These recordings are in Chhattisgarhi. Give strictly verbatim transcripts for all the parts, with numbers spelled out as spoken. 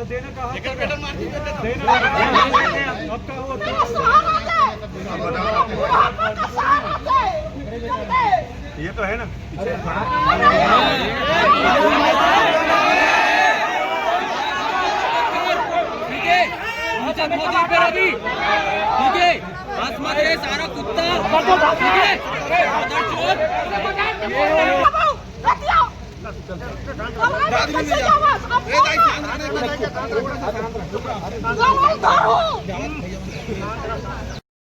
देना कहा? देना। अब का हुआ? ये तो है ना। ठीक है, अच्छा, मोदी पे रवि। ठीक है, आसमान रे सारा कुत्ता। ठीक है, मदरचोद।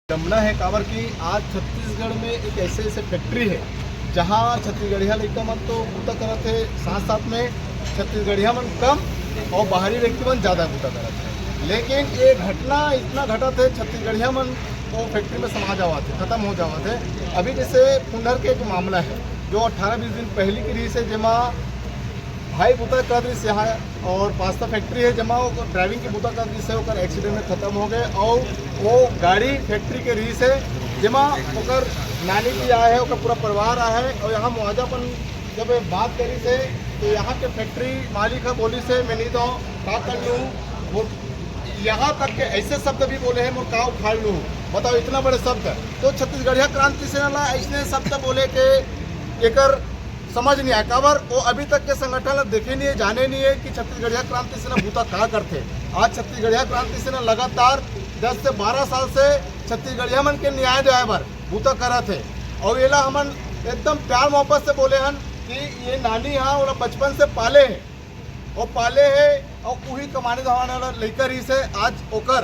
जमना है, काबर कि आज छत्तीसगढ़ में एक ऐसे ऐसे फैक्ट्री है, जहां छत्तीसगढ़िया लइका मन तो बूता करत है, साथ साथ में छत्तीसगढ़िया मन कम और बाहरी व्यक्ति मन ज्यादा बूता करत है। लेकिन ये घटना इतना घटत है, छत्तीसगढ़िया मन वो फैक्ट्री में समा जावत है, खत्म हो जावत है। अभी जैसे पुंडर के एक मामला है, जो अठारह बीस दिन पहले की रही से, जेमा भाई बूता करत रहिस यहाँ, और पास्ता फैक्ट्री है, जेमा ओकर ड्राइविंग के बूता करत रहिस है, ओकर एक्सीडेंट में खत्म हो गए। और वो गाड़ी फैक्ट्री के रहिस है, जेमा ओकर नानी भी आए है, ओकर पूरा परिवार आए है। और यहाँ मुआवजा अपन जब बात करी से, तो यहाँ के फैक्ट्री मालिक है, बोली से, "मैं नहीं दो, का कर लूँ?" वो यहाँ तक के ऐसे शब्द भी बोले हैं, "मैं का उखाड़ लूँ?" बताओ, इतना बड़े शब्द। तो छत्तीसगढ़िया क्रांति सेना ला ऐसने शब्द बोले के एकर समझ नहीं आए, काबर वो अभी तक के संगठन ला देखे नहीं है, जाने नहीं है कि छत्तीसगढ़िया क्रांति सेना बूता का करथे। आज छत्तीसगढ़िया क्रांति सेना लगातार दस से बारह साल से छत्तीसगढ़िया मन के न्याय देवाए बर बूता करत है। और एला हमन एकदम प्यार मोहब्बत से बोले हन कि ये नानी हा, ओला बचपन से पाले है, वो पाले है और उही कमाने धमाने वाला लइका रहिस है। आज ओकर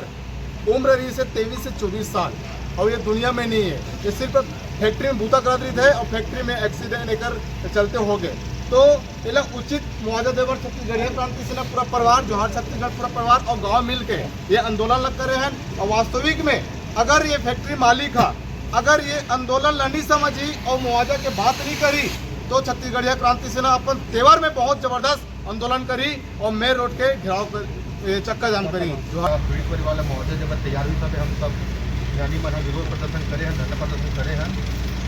उम्र रहिस है तेईस से चौबीस साल, और ये दुनिया में नहीं है। ये सिर्फ फैक्ट्री में बूता करत रहिस है और फैक्ट्री में एक्सीडेंट एकर चलते हो गए। तो एला उचित मुआवजा देबर छत्तीसगढ़िया क्रांति सेना पूरा परिवार, जोहार छत्तीसगढ़ पूरा परिवार और गांव मिल के ये आंदोलन लग करे हैं। और वास्तविक में अगर ये फैक्ट्री मालिक हा, अगर ये आंदोलन ला नहीं समझी और मुआवजा के बात नहीं करी, तो छत्तीसगढ़िया क्रांति सेना अपन तेवर में बहुत जबरदस्त आंदोलन करी और मेन रोड के घेराव कर, ए, चक्का जाम करी। जोहार। पीड़ित परिवार ला मुआवजा जब तैयार हुई, तब हम सब यानी मन विरोध प्रदर्शन करे हैं, धरना प्रदर्शन करे हैं।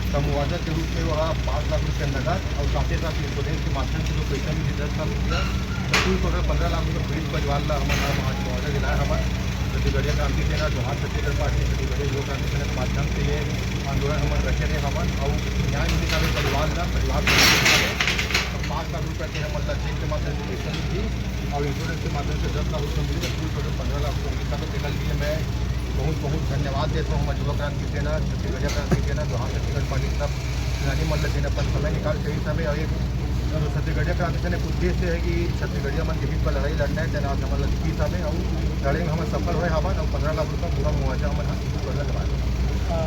तब मुआवजा के रूप में वह पाँच लाख रुपये नगद और साथ ही साथ एम्बुलेंस के माध्यम से जो पैसा मिली दस लाख रुपया, तो कुल टोटल पन्द्रह लाख रुपये पीड़ित परिवार ला हमन आज मुआवजा दिलाए हवन। छत्तीसगढ़िया क्रांति सेना, जोहार छत्तीसगढ़ पार्टी, छत्तीसगढ़िया युवा क्रांति सेना के माध्यम से ये आंदोलन हमन रखे रहे हवन और न्याय मिले खातिर परिवार ला, परिवार को पाँच लाख रुपये के हमन ला चेक के माध्यम से पैसा मिली और इंश्योरेंस के माध्यम से दस लाख रुपये मिली, तो कुल टोटल पन्द्रह लाख रुपये मिली। तो तेकर लिए मैं बहुत बहुत धन्यवाद देता हूँ हमारे युवा क्रांति सेना, छत्तीसगढ़िया क्रांति सेना, जोहार छत्तीसगढ़ पार्टी सब सेनानी मन ला, जेन अपन समय निकाल के इस समय और एक छत्तीसगढ़िया क्रांति सेना के उद्देश्य है कि छत्तीसगढ़िया मन के हित पर लड़ाई लड़ना है, तेन आज हमन ला दिखिस हवे और लड़ाई में हमन सफल होए हवन और पन्द्रह लाख रुपया पूरा मुआवजा हमन ह